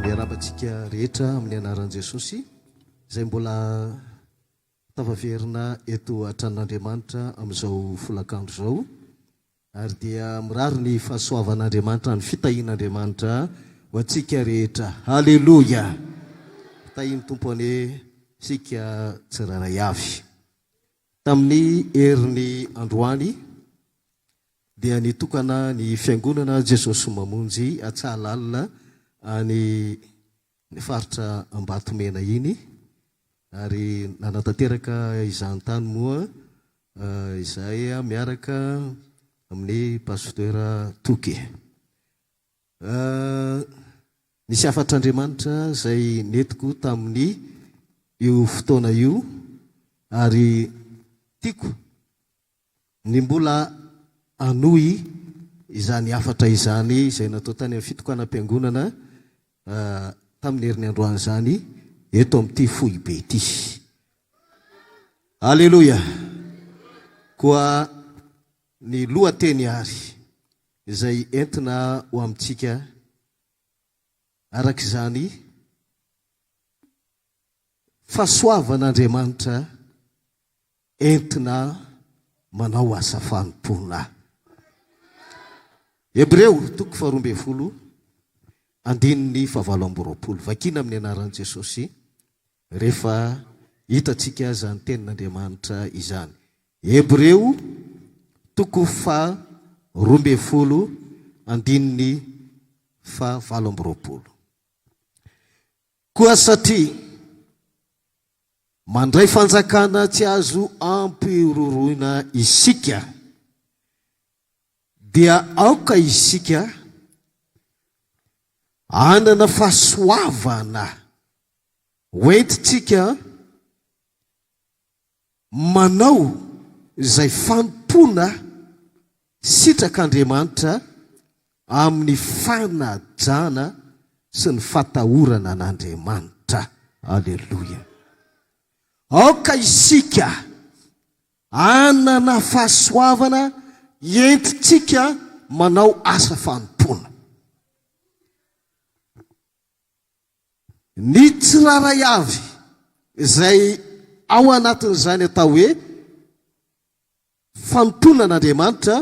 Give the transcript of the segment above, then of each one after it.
Miarahaba antsika rehetra amin'ny anaran'i Jesosy izay mbola tafaverina eto an-tranon'Andriamanitra amin'izao folakandro izao ary dia mirary ny fahasoavan'Andriamanitra ny fitahian'Andriamanitra ho antsika rehetra. Haleloia! Tahin'ny Tompo anie isika tsirairay avy. Tamin'ny heriny androany dia nitokana ny Fiangonana Jesosy Mamonjy Antsahalalina any ny faritra Ambatomena iny ary nanatanteraka izany tany moa izahay miaraka amin'ny Pasteur Toky. Nisy hafatr'Andriamanitra izay nentiko tamin'ny io fotoana io ary tiako ny mbola hanohy izany hafatra izany izay natao tany amin'ny fitokanam-piangonana tamin'ny herin'ny androany izany eto amin'ity foibe ity. Aleloia! Koa ny lohateny ary izay entina ho amintsika araka izany fahasoavan'Andriamanitra entina manao asa fanompoana. Hebreo toko faharoa ambin'ny folo andininy fahavalo amby roapolo. Vakina amin'ny anaran'i Jesosy rehefa hitantsika izany tenin'Andriamanitra izany. Hebreo toko faha 12 andininy faha 28. Koa satria mandray fanjakana tsy azo ampihorohoroina isika, dia aoka isika hanana fahasoavana hoentintsika manao izay fanompoana sitrak'Andriamanitra amin'ny fanajana sy ny fatahorana an'Andriamanitra. Aleloia! Aoka isika hanana fahasoavana entintsika manao asa fanompoana. Ny tsirairay avy izay ao anatin'izany atao hoe fanompoana an'Andriamanitra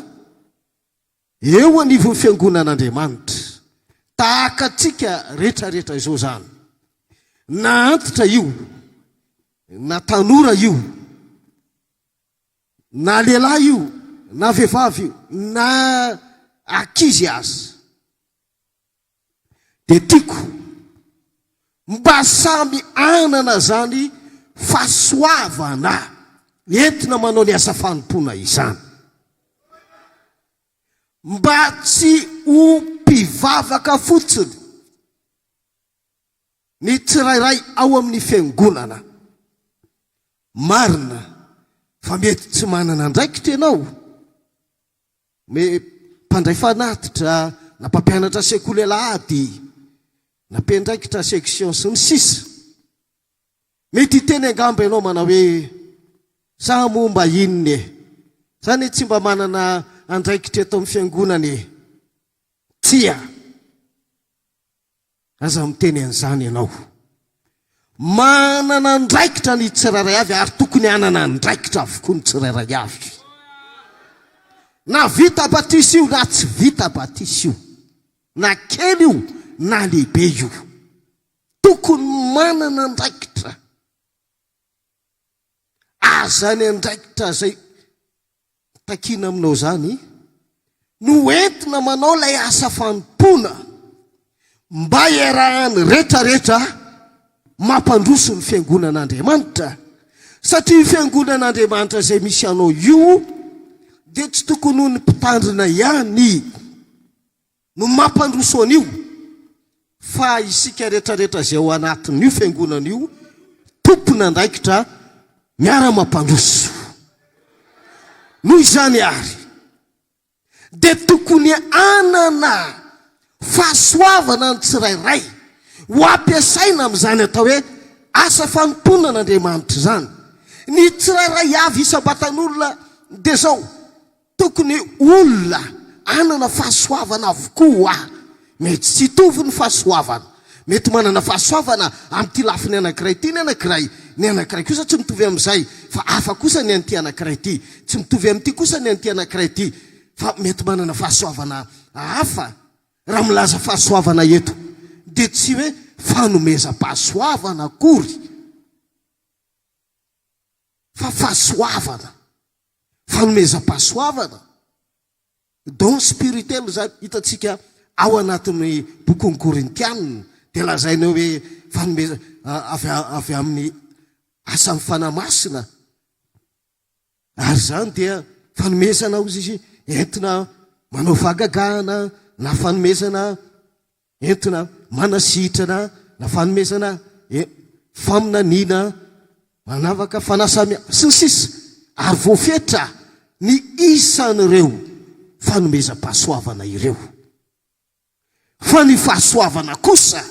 eo anivon'ny fiangonan'Andriamanitra, tahaka antsika rehetrarehetra izao izany, na antitra io, na tanora io, na lehilahy io, na vehivavy io, na ankizy aza. Dia tiako mba samy hanana izany fahasoavana entina manao ny asa fanompoana izany. Mba tsy ho mpivavaka fotsiny ny tsirairay ao amin'ny fiangonana. Marina fa mety tsy manana andraikitra ianao. Me mpandray fanatitra na mpampianatra sekoly alahady na mpiandraikitra section sy ny sisa. Mety hiteny angamba ianao manao hoe za moa mba inona e? Za anie tsy mba manana andraikitra eto amin'ny fiangonana e! Tsia! Aza miteny an'izany ianao. Manana andraikitra ny tsirairay avy ary tokony hanana andraikitra avokoa ny tsirairay avy. Na vita batisa io na tsy vita batisa io. Na kely io na lehibe io. Tokony manana andraikitra. Ary izany andraikitra izay takiana aminao izany no entina manao ilay asa fanompoana mba hiarahan'ny retraretra mampandroso ny fiangonan'Andriamanitra satria io fiangonan'Andriamanitra izay misy anao io dia tsy tokony ho ny mpitandrina ihany no mampandroso an'io fa isika retraretra izay ao anatin'io fiangonana io tompon'andraikitra miara-mampandroso. Noho izany ary dia tokony hanana fahasoavana ny tsirairay ho ampiasaina amin'izany atao hoe asa fanompoana an'Andriamanitra izany. Ny tsirairay avy isam-batan'olona dia izao, Tokony olona hanana fahasoavana avokoa. Mety tsy hitovy ny fahasoavana. Mety manana fahasoavana amin'ity lafiny anankiray ity ny anankiray, ny anankiray kosa tsy mitovy amin'izay, fa hafa kosa ny an'ity anankiray ity. Tsy mitovy amin'ity kosa ny an'ity anankiray ity, fa mety manana fahasoavana hafa. Raha milaza fahasoavana eto dia tsy hoe fanomezam-pahasoavana akory fa fahasoavana, fanomezam-pahasoavana, don spirituel izany hitantsika ao anatin'ny bokin'ny Korintianina dia lazaina hoe fanomeza avy avy amin'ny asan'ny Fanahy Masina. Ary izany dia fanomezana hozy izy entina manao fahagagana na fanomezana entina manasitrana na fanomezana e, faminaniana manavaka fanahy samihafa sy ny sisa ary voafetra ny isan'ireo fanomezam-pahasoavana ireo. Fa ny fahasoavana kosa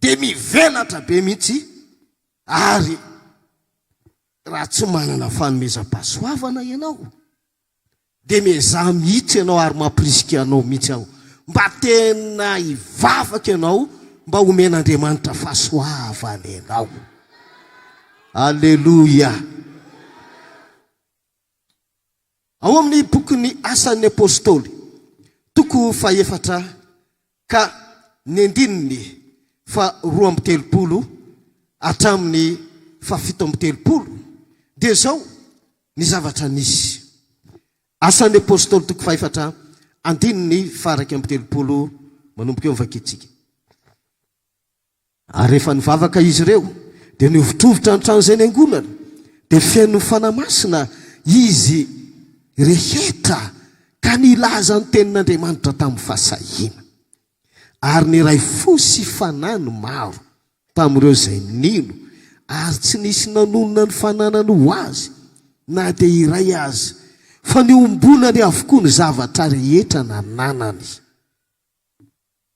dia mivelatra be mihitsy ary raha tsy manana fanomezam-pahasoavana ianao dia miezaha mihitsy ianao ary mampirisika anao mihitsy aho mba tena hivavaka ianao mba homen'Andriamanitra fahasoavana ianao. Aleloia! Ao amin'ny bokin'ny Asan'ny Apostoly, toko fahefatra ka ny andininy faha-32 hatramin'ny faha-37, dia izao ny zavatra nisy. Asan'ny Apostoly toko fahefatra, andininy faha-31, manomboka eo ny vakintsika. Ary rehefa nivavaka izy ireo, dia nihovitrovitra ny trano izay niangonana, dia feno ny Fanahy Masina izy rehetra ka nilaza ny tenin'Andriamanitra tamin'ny fahasahiana. Ary niray fo sy fanahy ny maro tamin'ireo izay nino, ary tsy nisy nanonona ny fananany ho azy na dia iray aza, fa niombonany avokoa ny zavatra rehetra nananany.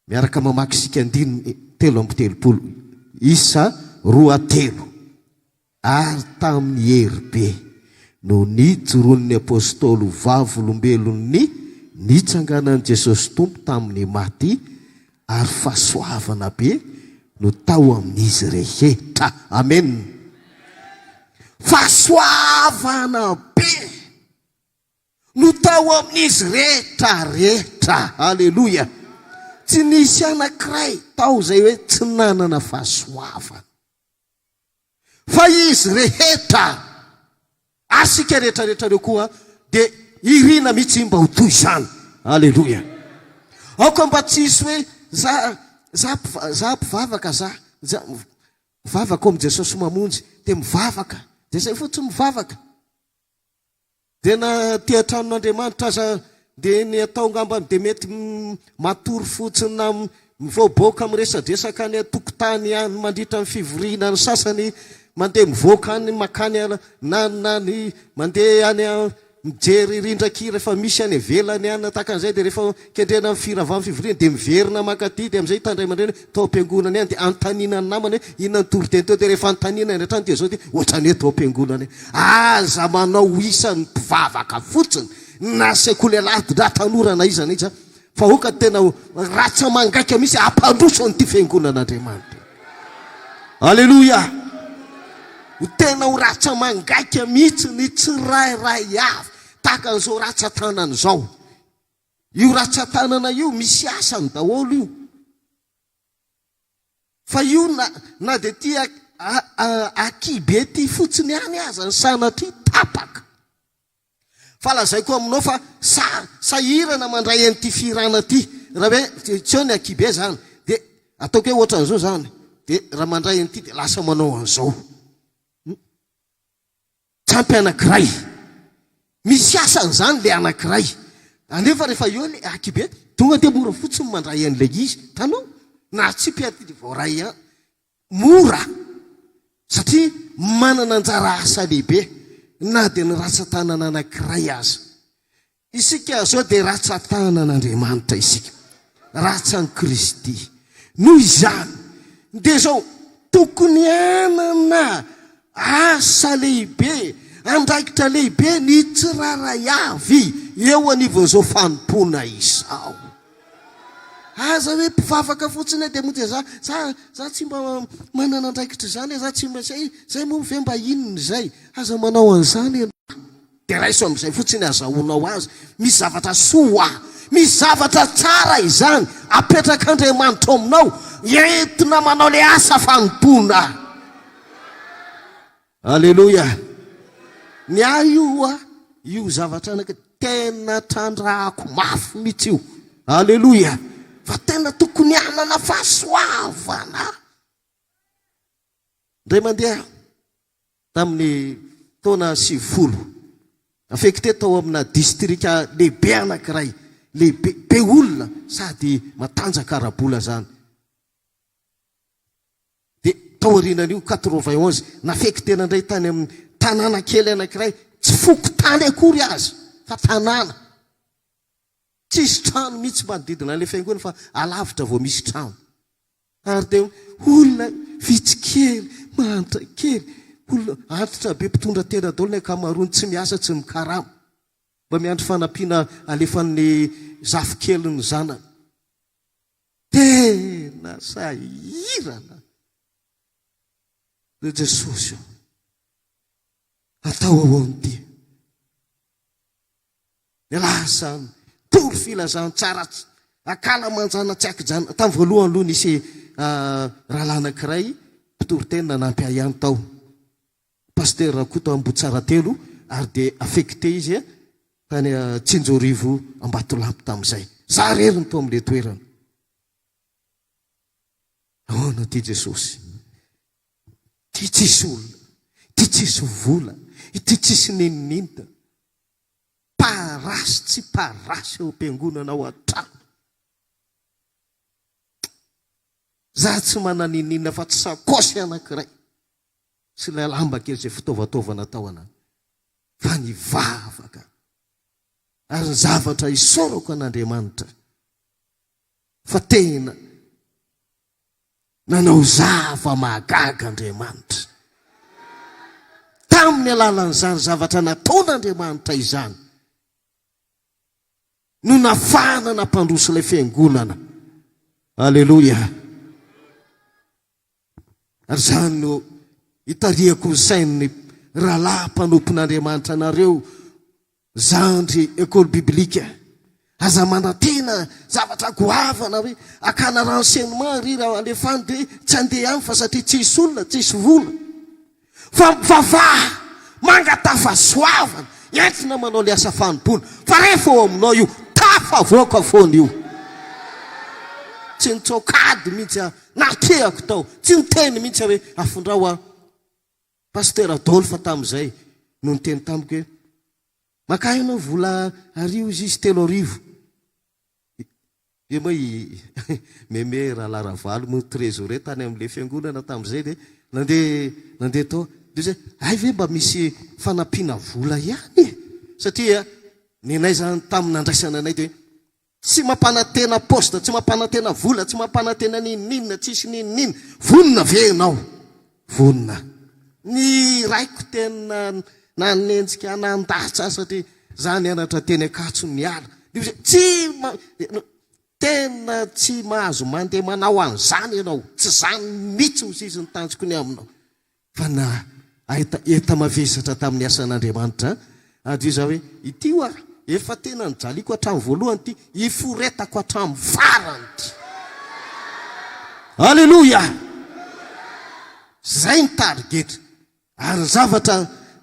Miaraka mamaky isika andininy 33, isa roa telo. Ary tamin'ny hery be no nijoroan'ny Apostoly ho vavolombelon'ny nitsanganan'i Jesosy Tompo tamin'ny maty, ary fahasoavana be no tao amin'izy rehetra. Amena. Fahasoavana be! No tao amin'izy rehetra rehetra. Aleloia! Tsy nisy anankiray tao izay hoe tsy nanana fahasoavana. Fa izy rehetra, ary isika rehetra rehetra ireo koa, dia irina mihitsy mba ho toy izany. Aleloia! Aoka mba tsy hisy hoe za, za, za mpivavaka, za, za, mivavaka ao amin'i Jesosy mamonjy, dia mivavaka. Dia izay fotsiny mivavaka. Dia na aty an-tranon'Andriamanitra aza dia ny atao angamba dia mety matory fotsiny na mivoaboaka miresadresaka any an-tokotany any mandritra ny fivoriana ny sasany mandeha mivoaka any makany na na ny mandeha any mijery rindran-kira efa misy any ivelany any na tahaka an'izay dia rehefa kendrena ny firavan'ny fivoriana dia miverina mankaty dia amin'izay hitandray aman-dreny tao am-piangonana ihany dia anontaniana ny namany hoe inona ny toriteny teo dia rehefa anontaniana any an-trano dia izao dia ohatran'ny hoe tao am-piangonana Aza manao ho isan'ny mpivavaka fotsiny na sekoly alahady na tanora na iza na iza fa aoka tena ho ratsa-mangaika mihitsy hampandroso an'ity fiangonan'Andriamanitra. Aleloia! Ho tena ho ratsa-mangaika mihitsy ny tsirairay avy tahaka an'izao ratsa-tanana izao. Io ratsa-tanana io misy asany daholo io. Fa io na na dia ity aky be ity fotsiny ihany aza ny sanatria tapaka. Fa lazaiko aminao fa sa sahirana mandray an'ity fihirana ity. Raha hoe tsy eo ny aky be zany dia ataoko hoe ohatran'izao zany dia raha mandray an'ity dia lasa manao an'izao. Tsy ampy anankiray. Misy asany izany ilay anankiray. Anefa rehefa eo ilay akibe, tonga dia mora fotsiny mandray an'ilay izy. Hitanao? Na atsipy ary dia voaray ihany. Mora. Satria manana anjara asa lehibe na dia ny ratsan-tanana anankiray aza. Isika izao dia ratsan-tanan'Andriamanitra isika, ratsan'i Kristy. Noho izany, dia izao, tokony hanana asa lehibe, andraikitra lehibe ny tsirairay avy eo anivon'izao fanompoana izao. Aza hoe mpivavaka fotsiny dia mody za za za tsy mba manana andraikitra izany e, za tsy mba zay zay moa ve mba inona izay? Aza manao an'izany ianao. Dia raiso amin'izay fotsiny azahoanao azy. Misy zavatra soa, misy zavatra tsara izany apetrak'Andriamanitra ao aminao, entina manao ilay asa fanompoana. Aleloia! Ny ahy io hoa, io zavatra anaky tena trandrahako mafy mihitsy io. Aleloia! Fa tena tokony hanana fahasoavana. Indray mandeha tamin'ny taona 90, affecté tao amina distrika lehibe anankiray, lehibe, be olona sady matanjaka ara-bola zany. Dia tao aorianan'io, 91, nafekitena indray tany amin'ny tanàna kely anankiray, tsy fokontany akory aza, fa tanàna. Tsisy trano mihitsy manodidina an'ilay fiangonana fa alavitra vao misy trano. Ary dia olona vitsy kely, mahantra kely, olona antitra be mpitondra tena daholo ny ankamaroany, tsy miasa, tsy mikarama. Mba miandry fanampiana alefan'ny zafikelin'ny zanany. Tena sahirana. Ry Jesosy ô, atao ahoana ity? Dia lasa nitory filazantsara ankalamanjana tsy ankijanona. Tamin'ny voalohany aloha nisy rahalahy anankiray mpitory teny nanampy ahy ihany tao. Pasteur Rakoto Ambohitsaratelo ary dia affecté izy tany Tsinjorivo Ambatolampy tamin'izay. Za irery no tao amin'ilay toerana. Ahoana ity Jesosy? Ity tsisy olona, ity tsisy vola, ity tsisy n'inon'inona. Parasy tsy parasy ao am-piangonana ao an-trano. Za tsy manan'inon'inona fa tsy sakaosy anankiray. sy ilay lamba kely izay fitaovataovana tao anany fa nivavaka ary ny zavatra isaorako an'Andriamanitra fa tena nanao zava-mahagaga Andriamanitra tamin'ny alalan'izany zavatra nataon'Andriamanitra izany no nafahana nampandroso ilay fiangonana. Aleloia. Ary izany no itarihako ny sain'ny rahalahy mpanompon'Andriamanitra anareo, zandry Ecole Biblique. Aza manantena zavatra goavana hoe hakana renseignement ry raha alefa any dia tsy handeha any fa satria tsisy olona, tsisy vola. Fa mivavaha, mangataha fahasoavana, entina manao ilay asa fanompoana. Fa rehefa ao aminao io, tafavoaka foana io. Tsy nitsoaka ady mihitsy aho. Natrehako tao, tsy niteny mihitsy aho hoe afindrao aho. Pasteur Adolphe tamin'izay no niteny tamiko hoe makà ianao vola arivo izy izy 3000. Dia moa i Mémé Rahalahy Ravalo moa trésorier tany amin'ilay fiangonana tamin'izay dia nandeha nandeha tao. Dia izy hoe hay ve mba misy fanampiana vola ihany e? Satria nenay izany tamin'ny nandraisana anay dia hoe Tsy mampanantena poste, tsy mampanantena vola, tsy mampanantena n'inon'inona, tsisy n'inon'inona. Vonona ve ianao? Vonona. Ny raiko tena nanenjika nandatsa ahy satria za nianatra teny Ankatso niala. Tsy tena tsy mahazo mandeha manao an'izany ianao. Tsy izany mihitsy hoy izy ny tanjoko ny aminao. Fa na enta-mavesatra tamin'ny asan'Andriamanitra adio izaho hoe, ity hoa, efa tena nijaliako hatramin'ny voalohany ity, hiforetako hatramin'ny farany ity. Aleloia! Izay ny tarigetra. Ary ny zavatra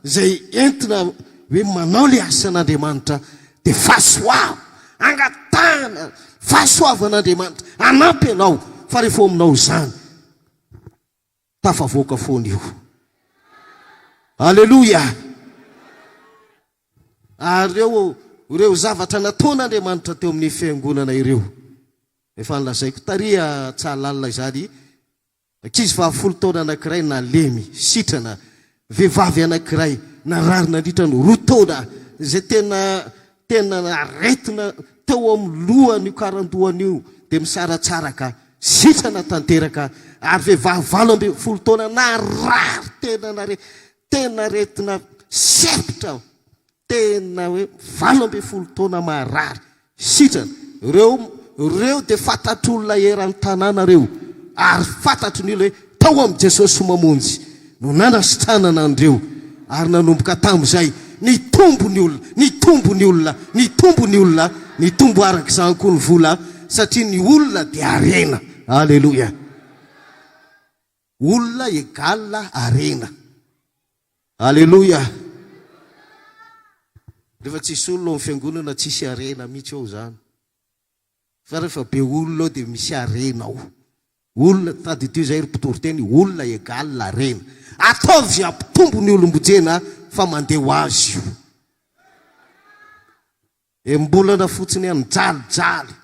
izay entina hoe manao ilay asan'Andriamanitra dia fahasoavana, angatahana fahasoavan'Andriamanitra hanampy anao, fa rehefa ao aminao izany, Tafavoaka foana io. Aleloia! Ary ireo, ireo zavatra nataon'Andriamanitra teo amin'ny fiangonana ireo, efa nolazaiko tary Tsahalalina izany, ankizy fahafolo taona anankiray nalemy, sitrana, vehivavy anankiray narary nandritra ny roa taona, izay tena, tena aretina teo amin'ny lohany io karandohany io, dia misaratsaraka Sitrana tanteraka ary vehivavy 18 taona narary tena nare tena aretina sempotra tena hoe 18 taona marary sitrana ireo. Ireo dia fantatr'olona eran'ny tanàna ireo, ary fantatry ny olona hoe tao amin'i Jesosy Mamonjy no nanasitranana an'ireo, ary nanomboka tamin'izay, nitombo ny olona, nitombo ny olona, nitombo ny olona, nitombo araka izany koa ny vola, satria ny olona dia harena. Aleloia! Olona égal harena. Aleloia! Rehefa tsisy olona ao amin'ny fiangonana tsisy harena mihitsy ao izany. Fa rehefa be olona ao dia misy harena ao. Olona, tadidio izay ry mpitory teny, olona égal harena. Ataovy izay hampitombo ny olom-bojena fa mandeha ho azy io. Enim-bolana fotsiny ihany, mijalijaly.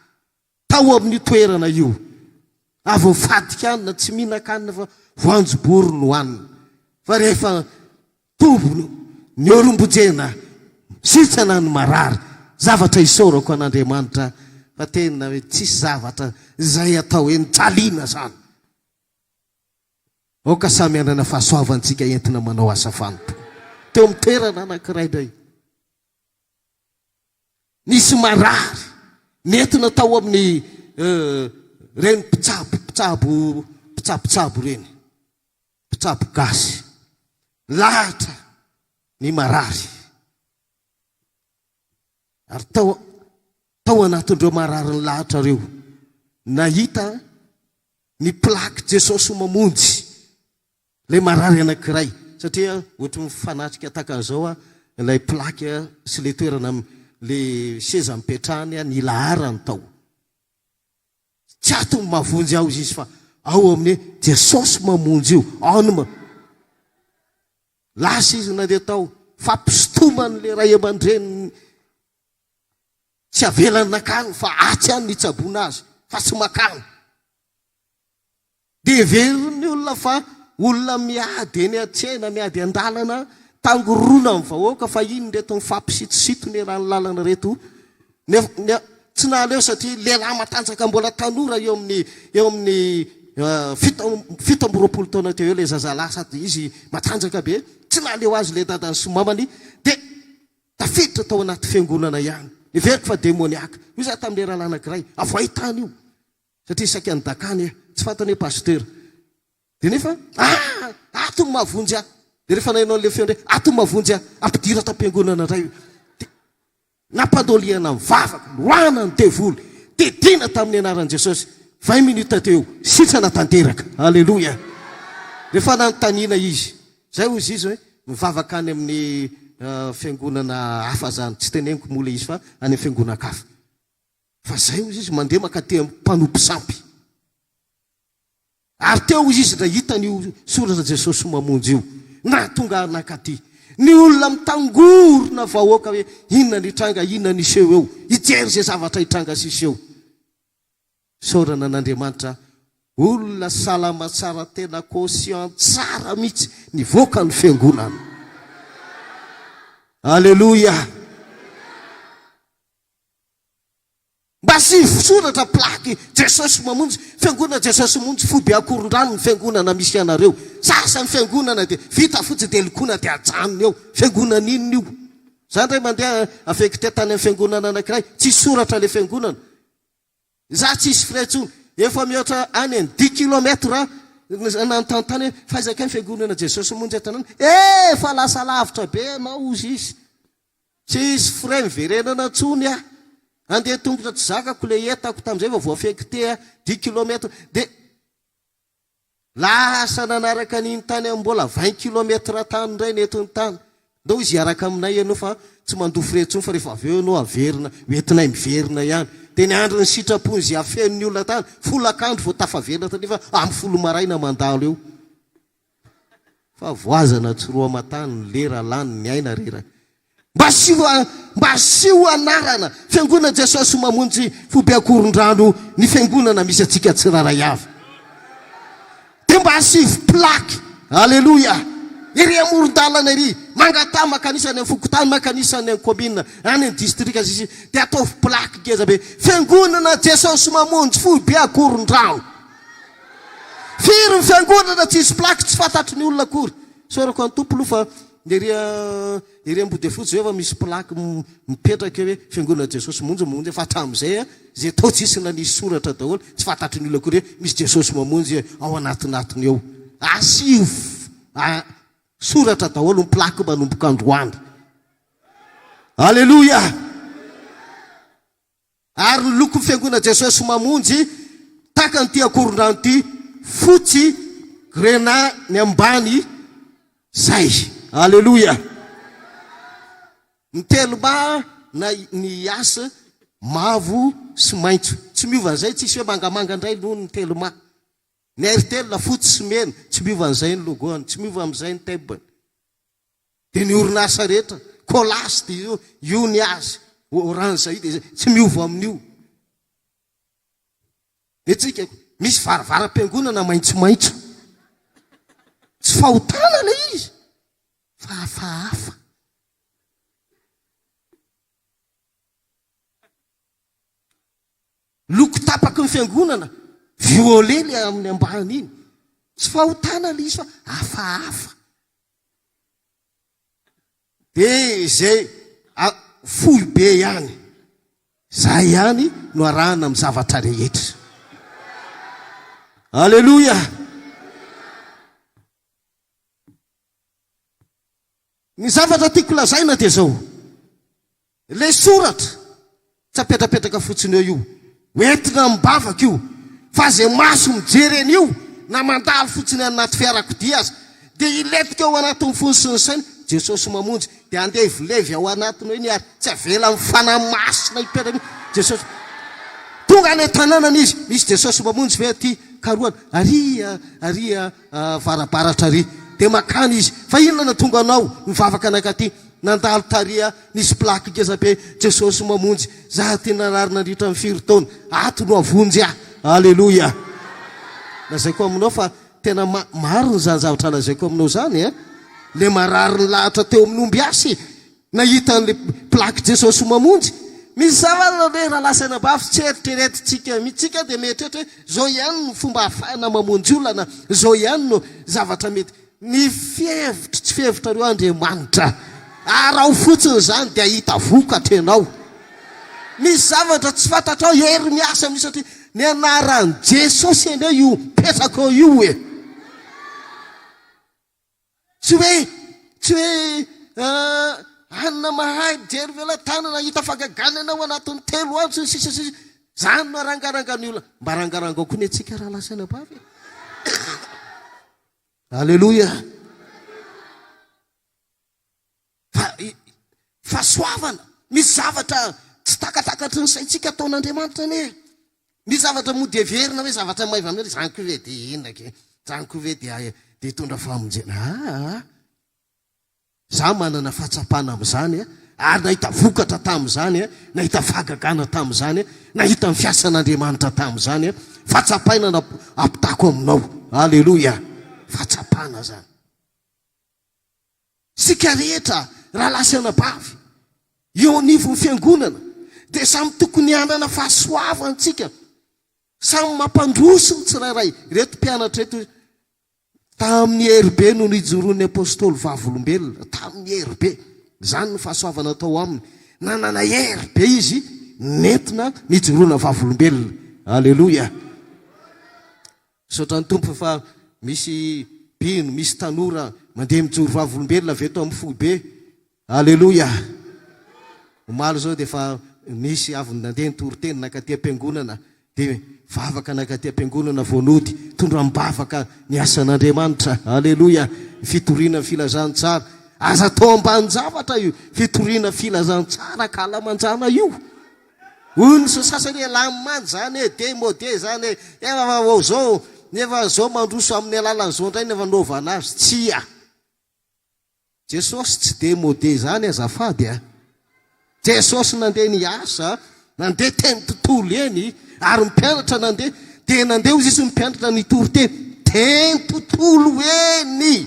Tao amin'io toerana io, avy nifadin-kanina, tsy mihinan-kanina fa voanjobory no hanina. Fa rehefa tombony ny olom-bojena, sitrana ny marary. Zavatra isaorako an'Andriamanitra fa tena hoe tsisy zavatra izay atao hoe nijaliana izany. Aoka samy hanana fahasoavantsika entina manao asa fanompoana. Teo amin'ny toerana anankiray indray. Nisy marary nentina tao amin'ny ireny mpitsabo mpitsabo mpitsabotsabo ireny, mpitsabo gasy. Lahatra ny marary. Ary tao tao anatin'ireo marary nilahatra ireo, nahita ny plaque Jesosy Mamonjy. Ilay marary anankiray, satria ohatry ny mifanatrika tahaka an'izao a, ilay plaque sy ilay toerana, ilay seza nipetrahany a, nilaharany tao. Tsy ato ny mahavonjy aho izy fa ao amin'ny hoe Jesosy mamonjy io, ao no ma. Lasa izy nandeha tao, fampisintoman'ilay ray aman-dreniny tsy avelany nakany fa atsy ihany ny hitsaboana azy fa tsy makany. Dia heverin'ny olona fa olona miady eny an-tsena, miady an-dalana, tangorona ny vahoaka fa iny ireto mifampisitositona eran'ny lalana ireto. Nefa tsy nahaleo satria lehilahy matanjaka mbola tanora eo amin'ny eo amin'ny 27 taona teo eo ilay zazalahy sady izy matanjaka be, tsy nahaleo azy ilay dadany sy mamany dia tafiditra tao anaty fiangonana ihany. Heveriko fa demoniaka. Hoy izaho tamin'ilay rahalahy anankiray, avoay tany io. Satria saika nidakany eh, tsy fantany hoe pasteur. Dia nefa, ah! Ato ny mahavonjy ahy. Dia rehefa naheno an'ilay feo indray, ato ny mahavonjy ahy, ampidiro ato am-piangonana indray. Dia nampandoliana ny vavaka, noroahana ny devoly, didiana tamin'ny anaran'i Jesosy. 20 minutes teo, sitrana tanteraka. Alléluia. Rehefa nanontaniana izy, izay hoy izy hoe, mivavaka any amin'ny fiangonana hafa zany, tsy teneniko moa ilay izy fa any amin'ny fiangonan-kafa. Fa zay hozy izy mandeha mankaty amin'ny mpanompo sampy. Ary teo hozy izy ndray hitany io soratra Jesosy mamonjy io. Nahatonga ahy nankaty. Ny olona mitangorona vahoaka hoe inona ny hitranga, inona ny hiseho eo. Hijery izay zavatra hitranga sy hiseho. Isaorana an'Andriamanitra, olona salama tsara tena conscient tsara mihitsy nivoaka ny fiangonana. Aleloia. Mba asio soratra plaque Jesosy Mamonjy, Fiangonana Jesosy Mamonjy foibe Ankorondrano ny fiangonana misy anareo. Sasa ny fiangonana dia vita fotsiny dia lokoina dia ajanona eo. Fiangonana inona io? Za indray mandeha affecté tany amin'ny fiangonana anankiray, tsisy soratra ilay fiangonana. Za tsisy frais intsony. Efa mihoatra any amin'ny dix kilomètre nanontany tany hoe fa aiza kay ny fiangonana Jesosy Mamonjy an-tanàna? Eh, efa lasa lavitra be ianao hozy izy. Tsisy frais niverenana tsony ah! Andeha tongotra tsy zakako le entako tamzay vao voaffecté ah, dix kilomètre de lasa nanaraka an'iny tany am mbola 20 kilomètre tany indray nentiny tany, ndao izy hiaraka aminay ianao fa tsy mandoa frais tsony fa rehefa avy eo ianao averina hoentinay miverina ihany, de niandry ny sitrapony ze hafeno ny olona tany, folakandro vao tafaverina tany nefa am folo maraina mandalo eo. Fa voazana tsy roa aman-tany ny lera lany ny aina reraka. Mba asio mba asio anarana Fiangonana Jesosy Mamonjy Foibe Ankorondrano ny fiangonana misy antsika tsirairay avy. Dia mba asivo plaque. Aleloia. Ery amoron-dalana ery, mangataha makanisa any amin'ny fokontany, makanisa any amin'ny commune, any amin'ny distrika sisi, dia ataovy plaque ngeza be. Fiangonana Jesosy Mamonjy Foibe Ankorondrano. Firy ny fiangonana tsisy plaque tsy fantatry ny olona akory. Isaorako an'i Tompo aloha fa. Ny ery ery Ambodiafotsy izao efa misy plaque mipetraka eo hoe Fiangonana Jesosy Mamonjy Mamonjy fa hatramin'izay a, izay tao tsisy nanisy soratra daholo, tsy fantatry ny olona akory hoe misy Jesosy Mamonjy ao anatinatiny ao. Asio soratra daholo ny plaque manomboka androany. Aleloia! Ary ny lokon'ny Fiangonana Jesosy Mamonjy tahaka an'ity akorondrano ity, fotsy, grenat ny ambany, zay. Aleloia! Ny telma na ny IAS mavo sy maitso. Tsy miova an'izay, tsisy hoe mangamanga indray noho ny telma. Ny Airtel fotsy sy mena, tsy miova an'izay ny logo-ny, tsy miova amin'izay ny thème-ny. Dia ny orinasa rehetra, Colas dia io, io ny azy, Orange io dia tsy miova amin'io. Ny antsika misy varavaram-piangonana maitsomaitso. Tsy fahotana ilay izy fa hafahafa. Loko tapaky ny fiangonana, violet ilay amin'ny ambany iny. Tsy fahotana ilay izy fa hafahafa. Dia izay fohy be ihany, izay ihany no arahana amin'ny zavatra rehetra. Aleloia! Ny zavatra tiako lazaina dia izao, Ilay soratra, tsy apetrapetraka fotsiny eo io, hoentina amim-bavaka io, fa izay maso mijery an'io na mandalo fotsiny any anaty fiarakodia aza, dia hilentika ao anatin'ny fony sy ny sainy, Jesosy mamonjy, dia handevilevy ao anatiny ao iny ary tsy avelan'ny Fanahy Masina hipetraka mihitsy, Jesosy, tonga any an-tanànana izy, misy Jesosy mamonjy ve aty Karohana, ary ary varabaratra ary, dia makany izy, fa inona no tonga anao mivavaka nankaty, nandalo tary aho, Nisy plaque ngeza be, Jesosy mamonjy, za ty narary nandritra ny firy taona, ato no avonjy ahy, Aleloia. Lazaiko aminao fa tena marina izany zavatra lazaiko aminao izany eh. Le marary nilahatra teo amin'ny ombiasy, nahita an'le plaque Jesosy mamonjy. Misy zavatra re rahalahy sy anabavy tsy eritreretintsika mihitsy, tsika dia mieritreritra hoe zao ihany no fomba ahafahana mamonjy olona na zao ihany no zavatra mety. Ny fihevitro tsy fihevitrareo Andriamanitra. Araho fotsiny izany dia hahita vokatra ianao. Misy zavatra tsy fantatrao hery miasa amin'io satria ny anaran'i Jesosy anie io mipetraka ao io e. Tsy hoe tsy hoe anona mahay mijery velatanana hahita fagagana ianao anatin'ny telo andro sy ny sisa sy sisa. Zany no arangarangan'ny olona. Mba arangarangao koa ny antsika rahalahy sy anabavy e. Aleloia. Fa fahasoavana, misy zavatra tsy takatakatry ny saintsika ataon'Andriamanitra anie. Misy zavatra mody heverina hoe zavatra maivana hoe izany koa ve dia inona ke, izany koa ve dia dia hitondra famonjena. Aa. Za manana fahatsapana amin'izany ary nahita vokatra tamin'izany, nahita fahagagana tamin'izany, nahita ny fiasan'Andriamanitra tamin'izany. Fahatsapaina no ampitako aminao. Aleloia! Fahatsapana izany. Isika rehetra, rahalahy sy anabavy, eo anivon'ny fiangonana, dia samy tokony hanana fahasoavana isika. Samy mampandroso ny tsirairay. Ireto mpianatra ireto, Tamin'ny hery be no nijoroan'ny Apostoly vavolombelona, tamin'ny hery be. Izany no fahasoavana tao aminy. Nanana hery be izy nentina nijoroana vavolombelona. Aleloia! Misaotra ny Tompo fa misy mpino, misy tanora mandeha mijoro vavolombelona avy eto amin'ny foibe. Aleloia! Omaly izao dia efa nisy avy nandeha nitory teny nankaty am-piangonana dia vavaka nankaty am-piangonana vao nody, tondro am-bavaka ny asan'Andriamanitra. Aleloia! Ny fitoriana ny filazantsara. Aza atao ambanin-javatra io fitoriana filazantsara ankalamanjana io. Hoy ny sasany hoe lany manja izany e, demode izany e, efa vao izao, nefa izao mandroso amin'ny alalan'izao indray ny fanaovana azy. Tsia! Jesosy tsy demode zany azafady a! Jesosy nandeha niasa, nandeha teny tontolo eny, ary ny mpianatra nandeha, dia nandeha hozy izy ny mpianatra nitory teny, teny tontolo eny!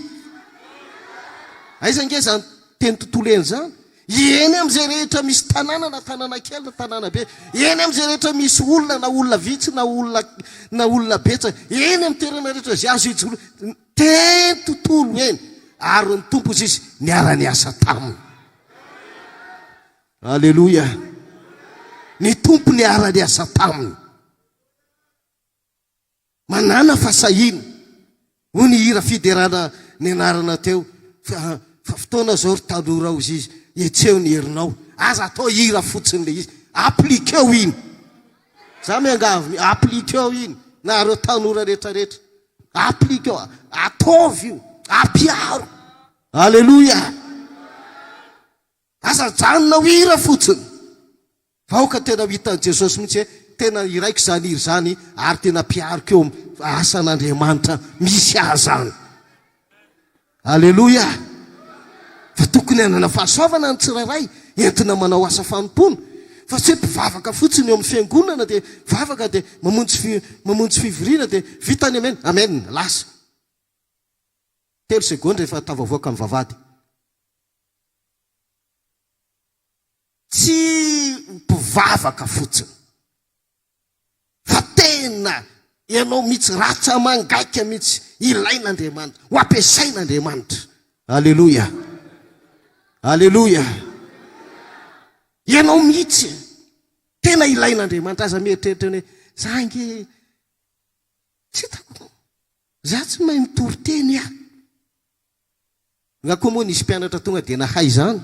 Aiza ange zany teny tontolo eny zany? Eny amin'izay rehetra misy tanàna na tanàna kely na tanàna be, eny amin'izay rehetra misy olona na olona vitsy na olona na olona betsaka, eny amin'ny toerana rehetra izay azo ijoroana, teny tontolo eny. Ary ny Tompo hozy izy niara-niasa taminy. Aleloia! Ny Tompo niara-niasa taminy. Manàna fahasahiana, hoy ny hira fiderana nianarana teo, fa fotoana izao ry tanora hozy izy, hetseho ny herinao. Aza atao hira fotsiny ilay izy, appliqueo iny. Za miangavy, appliqueo iny, nareo tanora rehetra rehetra. Appliqueo, ataovy io, ampiaro. Aleloia! Aza ajanona ho hira fotsiny. Fa aoka tena ho hitan'i Jesosy mihitsy hoe tena iraiko izany hira izany ary tena ampihariko eo amin'ny asan'Andriamanitra misy ahy izany. Aleloia! Fa tokony hanana fahasoavana ny tsirairay entina manao asa fanompoana. Fa tsy hoe mpivavaka fotsiny eo amin'ny fiangonana dia vavaka dia mamonjy mamonjy fivoriana dia vita ny amen, amen, lasa. Telo segondra efa tafavoaka ny vavahady. Tsy mpivavaka fotsiny fa tena ianao mihitsy ratsa-mangaika mihitsy ilain'Andriamanitra, ho ampiasain'Andriamanitra. Aleloia! Aleloia! Ianao mihitsy tena ilain'Andriamanitra. Aza mieritreritra hoe za ange tsy hitako, za tsy mahay mitory teny aho. Nga koa moa nisy mpianatra tonga dia nahay izany?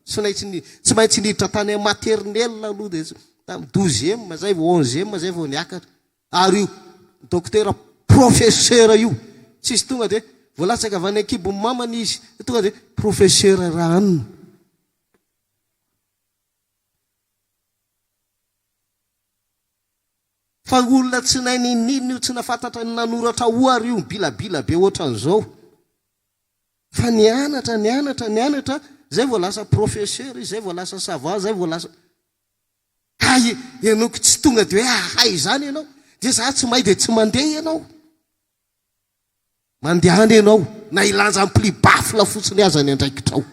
Tsy maintsy tsy maintsy niditra tany amin'ny maternelle aloha dia tamin'ny douzième zay vao onzième zay vao niakatra. Ary io dokotera professeur io tsisy tonga dia vao latsaka avy any an-kibon'ny mamany izy dia tonga dia professeur Rahanina. Fa olona tsy nahay n'inon'inona io, tsy nahafantatra ny nanoratra ohary io, mibilabila be ohatran'izao. Fa nianatra, nianatra, nianatra, zay vao lasa professeur izy, zay vao lasa savant, zay vao lasa. Hay ianao ko tsy tonga dia hoe hahay izany ianao, dia za tsy mahay dia tsy mandeha ianao. Mandehana ianao na hilanja ampli baffle fotsiny aza ny andraikitrao.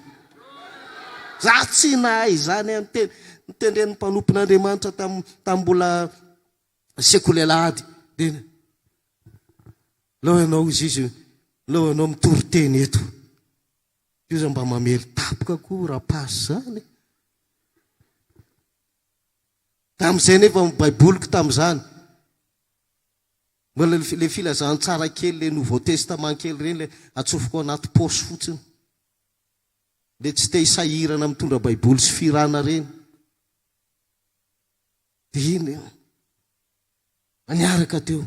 Za tsy nahay izany aho niteny, nitendren'ny mpanompon'Andriamanitra tam tam mbola sekoly alahady dia Lao ianao hozy izy, lao ianao mitory teny eto. Io za mba mamely tapoka koa rapasy zany. Tamin'izay nefa ny baiboliko tamin'izany. Mbola le filazantsara kely le nouveau testament kely ireny le atsofoko ao anaty paosy fotsiny. Le tsy te hisahirana mitondra baiboly sy firana ireny. Dia iny niaraka teo.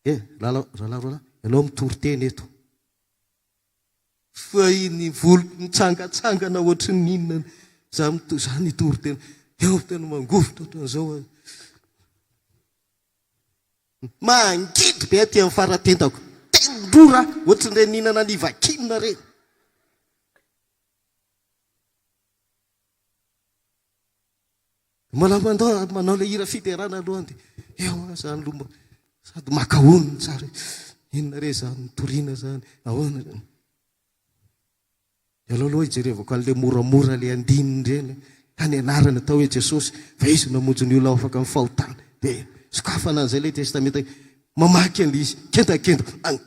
Eh, rahalahy, rahalahy Roland, ianao mitory teny eto. Fa iny voloko mitsangatsangana ohatry ny inona, za mito, za nitory teny, eo tena mangovitra ohatran'izao aho. Mangidy be aty amin'ny faratendako, tendrora ohatran'ireny nihinana nivakinina ireny. Mbola mandao manao ilay hira fiderana aloha dia eo aho zany aloha mba sady maka honina tsara hoe inona re zany nitoriana zany, ahoana zany. Dia aleo aloha hijerevako an'ilay moramora ilay andininy ireny ka ny anarany atao hoe Jesosy fa izy no namonjy ny olona ho afaka amin'ny fahotana. Dia sokafana an'izay ilay testamenta mamaky an'ilay izy kendakenda ny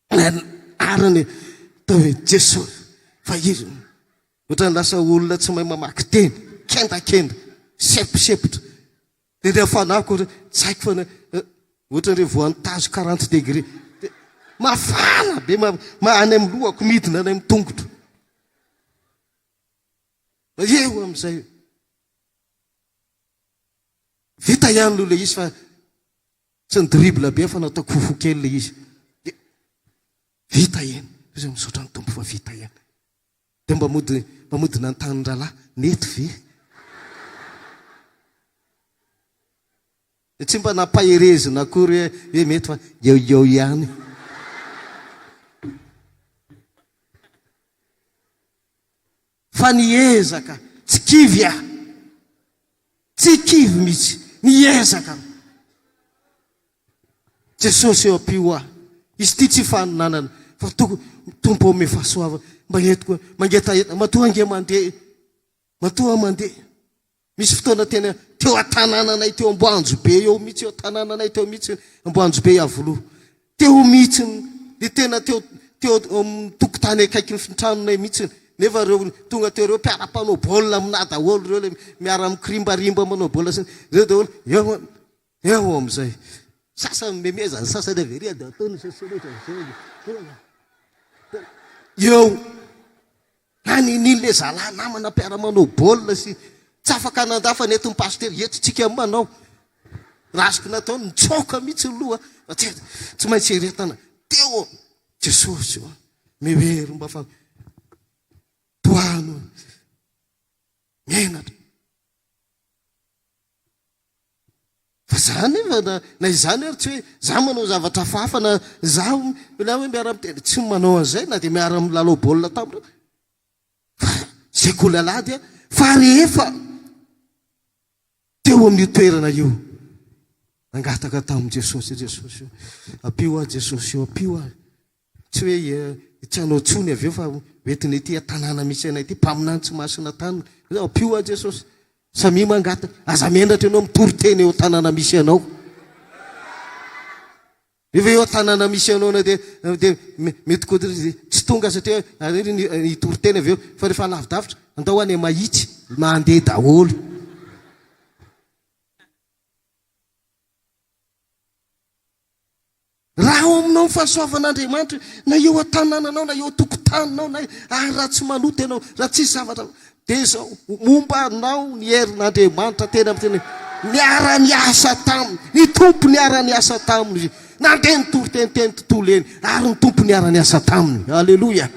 anarany atao hoe Jesosy fa izy ohatran'ny lasa olona tsy mahay mamaky teny, kendakenda, semposempotra. Dia ilay fanahiko ohatra tsy haiko fa ohatran'ireny voantazo quarante degré. Dia mafana be ma, ma any amin'ny lohako midina any amin'ny tongotro. Eo amin'izay. Vita ihany aloha ilay izy fa Tsy ny dribble be fa nataoko fofo kely ilay izy. Dia vita iny. Izy misaotra ny Tompo fa vita ihany. Dia mba mody mba mody nanontany ny rahalahy, nety ve? Dia tsy mba nampaherezina akory hoe hoe mety fa eo eo ihany. Fa niezaka, tsy kivy aho. Tsy kivy mihitsy, niezaka aho. Jesosy eo ampio ahy. Izy ity tsy faninanana fa toko Tompo ome fahasoavana mba entiko mangetaheta matoa ange mandeha matoa mandeha. Misy fotoana tena teo an-tanànanay teo Amboanjobe eo mihitsy eo an-tanànanay teo mihitsy Amboanjobe Iavoloha. Teo mihitsy dia tena teo teo amin'ny tokotany akaikin'ny tranonay mihitsy nefa ireo tonga teo ireo mpiara-mpanao baolina aminà daholo ireo ilay miara-mikirimbarimba manao baolina sy ireo daholo eo eo amin'izay. Sasany memezany, sasany avy ery dia ataony izao. Eo Na niniana le zalahy namana mpiara-manao baolina sy tsy afaka nandà fa nentin'ny pasitera eto tsika manao. Raha azoko natao nitsoaka mihitsy ny loha fa tsy tsy maintsy eretana teo Jesosy ô mihery mba fa tohano menatra. Fa za nefa na na izany ary tsy hoe za manao zavatra hafahafa na za na hoe miara-mitendry, tsy manao an'izay na dia miara-milalao baolina taminy fa sekoly alahady aho fa rehefa teo amin'io toerana io nangataka tamin'i Jesosy, Jesosy o, ampio aho Jesosy o, ampio aho. Tsy hoe tsy hanao tsony avy eo fa hoentina ety an-tanàna misy anay ity, mpaminany tsy masina tany. Ampio aho Jesosy. Samia mangataka. Aza menatra ianao mitory teny eo an-tanàna misy anao. Rehefa eo an-tanàna misy anao na dia dia mety koa tsy tonga satria hitory teny avy eo fa rehefa lavidavitra andao any Mahitsy mandeha daholo. Raha ao aminao ny fahasoavan'Andriamanitra, na eo an-tanànanao, na eo an-tokotaninao, na ary raha tsy manota ianao, raha tsisy zavatra, dia izao, momba anao ny herin'Andriamanitra tena miteny hoe, niara-niasa taminy, ny Tompo niara-niasa taminy, nandeha nitory teny teny tontolo eny, ary ny Tompo niara-niasa taminy. Aleloia!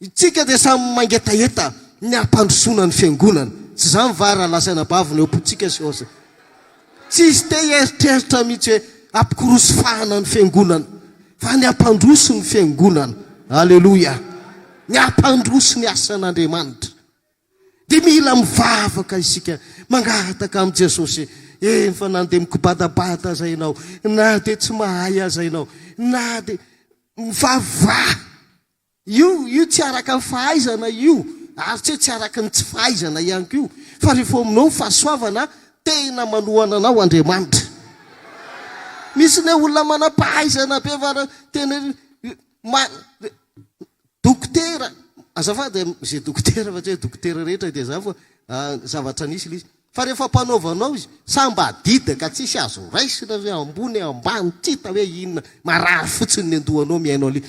Itsika dia samy mangetaheta ny hampandrosoana ny fiangonana. Tsy izany va rahalahy sy anabavy no eo am-pontsika sy eo Tsisy te hieritreritra mihitsy hoe hampikorosy fahana ny fiangonana, fa ny hampandroso ny fiangonana. Aleloia! Ny hampandroso ny asan'Andriamanitra. Dia mila mivavaka isika, mangataka amin'i Jesosy. Eny fa na dia mikobadabada aza ianao, na dia tsy mahay aza ianao, na dia mivavaha. Io, io tsy araka ny fahaizana io, ary tsy hoe tsy araka ny tsy fahaizana ihany koa io, fa rehefa ao aminao ny fahasoavana, tena manohana anao Andriamanitra. Misy ilay olona manam-pahaizana be fa raha tena ma, dokotera, azafady izay dokotera fa tsy hoe dokotera rehetra dia izany fa zavatra nisy ilay izy. Fa rehefa ampanaovanao izy, sambadidaka tsisy azo raisina hoe ambony ambany, tsy hita hoe inona, marary fotsiny ny andohanao mihaino an'ilay.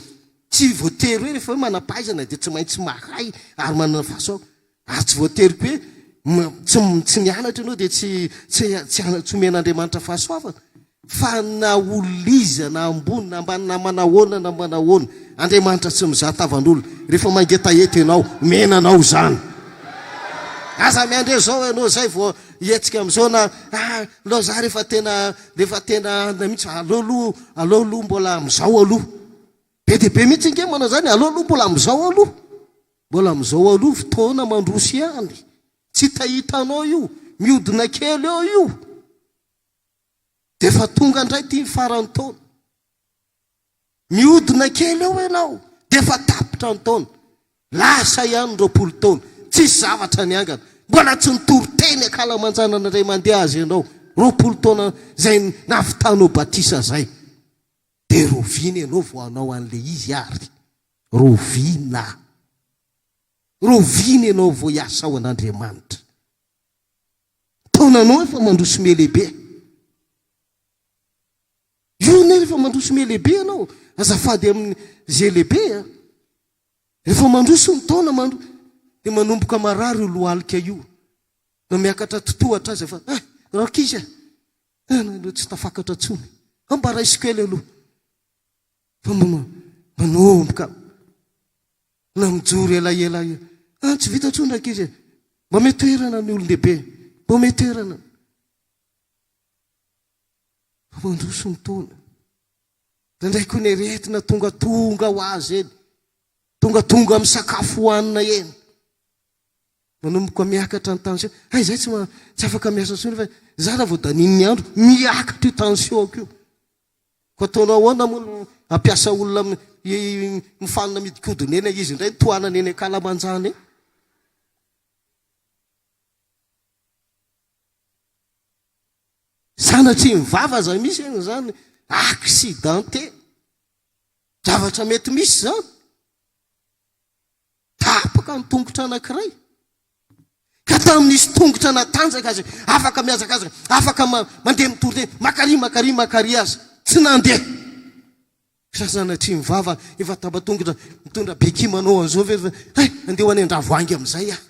Tsy voatery hoe rehefa hoe manam-pahaizana dia tsy maintsy mahay ary manana fahasoavana. Ary tsy voatery koa hoe tsy tsy nianatra ianao dia tsy tsy tsy tsy omen'Andriamanitra fahasoavana. Fa na olona iza na ambony na ambany na manahoana na manahoana, Andriamanitra tsy mizaha tavan'olona. Rehefa mangetaheta ianao, omena anao izany. Aza miandry izao ianao izay vao hihetsika amin'izao na ah aleo za rehefa tena rehefa tena mihitsy aleo aloha aleo aloha mbola amin'izao aloha. Be dia be mihitsy ange manao izany, aleo aloha mbola amin'izao aloha. Mbola amin'izao aloha fotoana mandroso ihany. Tsy hitahitanao io, mihodina kely eo io. Dia efa tonga indray ity ny faran'ny taona. Mihodina kely eo ianao, dia efa tapitra ny taona. Lasa ihany ny 20 taona, tsisy zavatra niangana. Mbola tsy nitory teny ankalamanjana indray mandeha aza ianao, 20 taona izay nahavitanao batisa izay. Dia roviana ianao vao hanao an'ilay izy ary? Roviana? Roviana ianao vao hiasa ao an'Andriamanitra? Taonanao efa mandroso mihalehibe. Io anie rehefa mandroso mihalehibe ianao, azafady amin'ny ze lehibe a. Rehefa mandroso ny taona mandro dia manomboka marary io lohalika io. Na miakatra totohatra aza fa eh, rankizy a. Tena tsy tafakatra intsony. Fa mba raiso kely aloha. Fa manomboka na mijoro elaela eo. Ah, tsy vita intsony rankizy e. Mba omeo toerana ny olon-dehibe. Mba omeo toerana. Fa mandroso ny taona. Indraindray koa ny aretina tongatonga ho azy eny. Tongatonga amin'ny sakafo hohanina eny. Manomboka miakatra ny tension. Hay zay tsy tsy afaka miasa intsony fa za raha vao daninin'ny andro miakatra io tension-ko io. Ko ataonao ahoana moa no hampiasa olona mifanina midikodina eny izy indray tohanana eny ankalamanjana eny. Sanatria ny vava aza misy eny izany. Accidenté. Zavatra mety misy izany. Tapaka ny tongotra anankiray. Ka tamin'izy tongotra natanjaka aza, afaka mihazakazaka, afaka mandeha mitory teny, makary, makary, makary aza. Tsy nandeha. Sa sanatria ny vava efa tapa-tongotra mitondra béquille manao an'izao ve? Hay, andeha ho any Andravoahangy amin'izay aho.